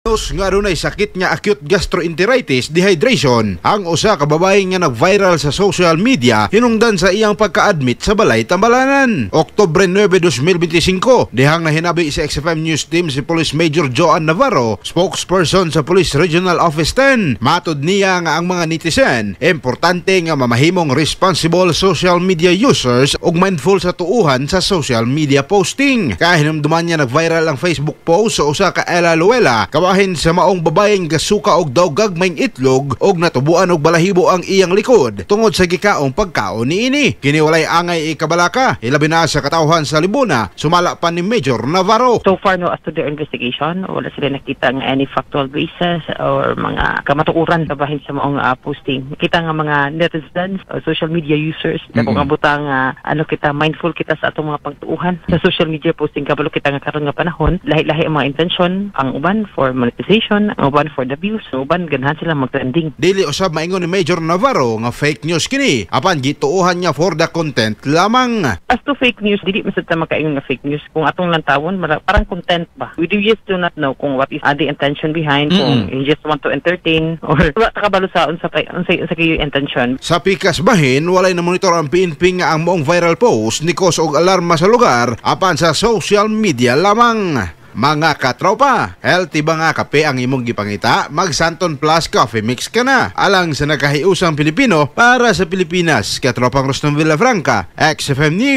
Nga adunay sakit nga acute gastroenteritis dehydration ang usa ka babae nga nag-viral sa social media hinungdan sa iyang pagka-admit sa balay tambalanan. Oktubre 9, 2025, dihang nahinabi sa XFM News Team si Police Major Joan Navarro, spokesperson sa Police Regional Office 10. Matod niya nga ang mga netizen, importante nga mamahimong responsible social media users ug mindful sa tuuhan sa social media posting. Kahinumduman niya nag-viral ang Facebook post sa usa ka Ella Luela kabahin sa maong babaeng gasuka og daw gagmayng itlog og natubuan og balahibo ang iyang likod tungod sa gikaong pagkaon niini. Kini walay angay ikabalaka, hilabi na sa katawhan sa Libuna, sumala pa ni Major Navarro. So far, no, as to their investigation, wala sila nakita nga any factual basis or mga kamatuoran bahin sa maong posting. Kita nga mga netizens or social media users, dako nga butang ano kita, mindful kita sa atong mga pagtuuhan sa social media posting, kabalo kita nga karon nga panahon, lahi-lahi ang mga intention, ang uban for monetization, ang uban for the views, ang uban ganahan sila mag-trending. Dili usab maingon ni Major Navarro nga fake news kini, apan gituohan niya for the content lamang. As to fake news, dili man sad ta makaingon nga fake news. Kung atong lantawon, parang content ba? We do just do not know kung what is the intention behind, kung he just want to entertain or wala ta kabalo sa unsa kayo intention. Sa pikas bahin, walay na monitor ang PNP nga ang maong viral post ni cause og alarma sa lugar apan sa social media lamang. Mga katropa, healthy ba nga kape ang imong gipangita? Mag Santon Plus Coffee Mix ka na. Alang sa nakahiusang Pilipino para sa Pilipinas. Katropang Ruston Villafranca, XFM News.